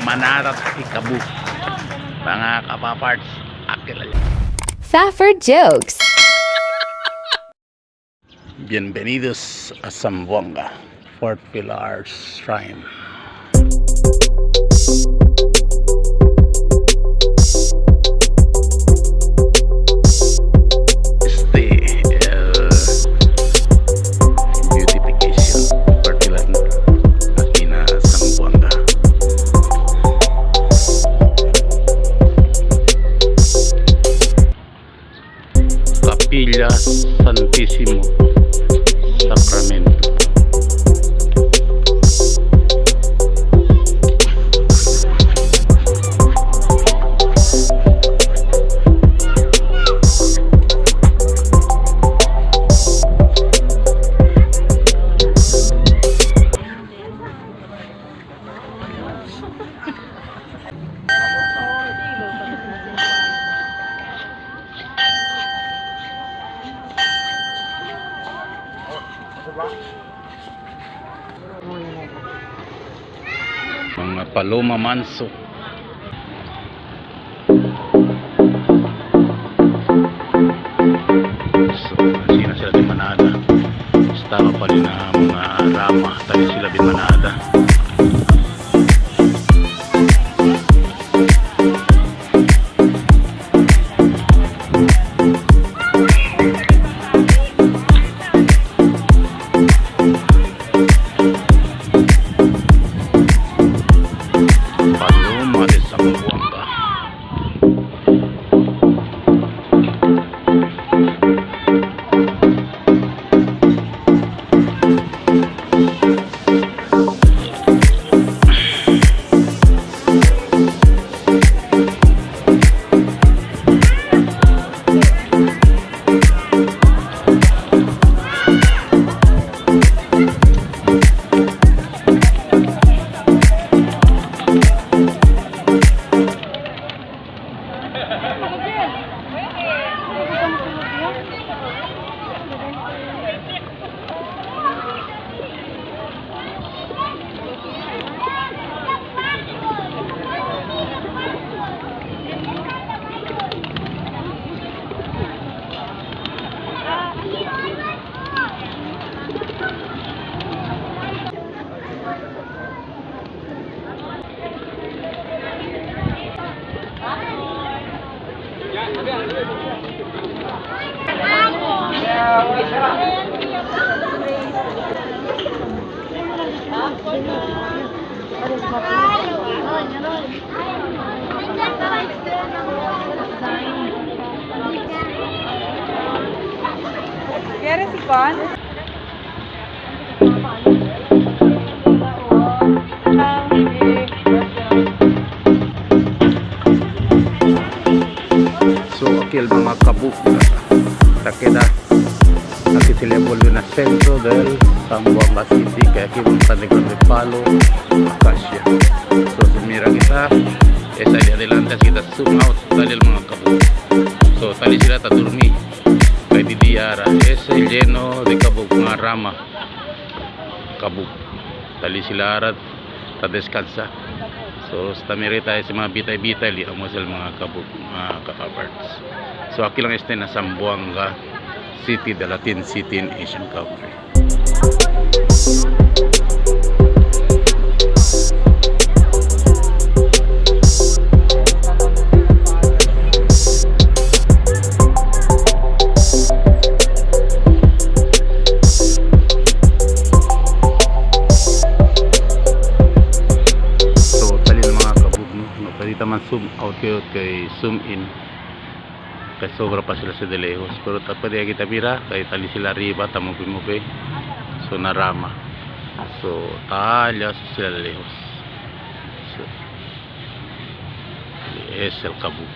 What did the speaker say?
Manada y kabuk. Mga kapaparts, akilala. Faffer jokes. Bienvenidos a Zamboanga, Fort Pilar Shrine. Este el beautification Fort Pilar aquí na Zamboanga. Capilla Santísimo Sacramento. Mga Paloma Manso. So, sina sila di Manada. Estaba pa rin na mga rama. Tali sila di Manada. Paloma de Zamboanga. ¿Quieres pan? So aquí el mga kabuk takeda aquí se le vuelve en el centro del Zamboanga City que aquí montaña de palo acacia. So si mira kita esa de adelante así kita zoom out tali el mga kabuk. So tali sila ta durmi kay didiara ese lleno de kabuk mga rama kabuk. Tali sila arat ta descansa. So sa tamiri tayo sa mga bitay-bitay li amo sila mga kabuk mga kakaparts. So aki lang este na Zamboanga City, the Latin City in Asian country. So tali ng mga kabuk no, no pwede taman zoom out kayo kay zoom in kay sobra pa sila sa de lejos pero ta pwede kita mira kay tali sila arriba tamupi-mupi so narama so talya sila de lejos so es el kabuk.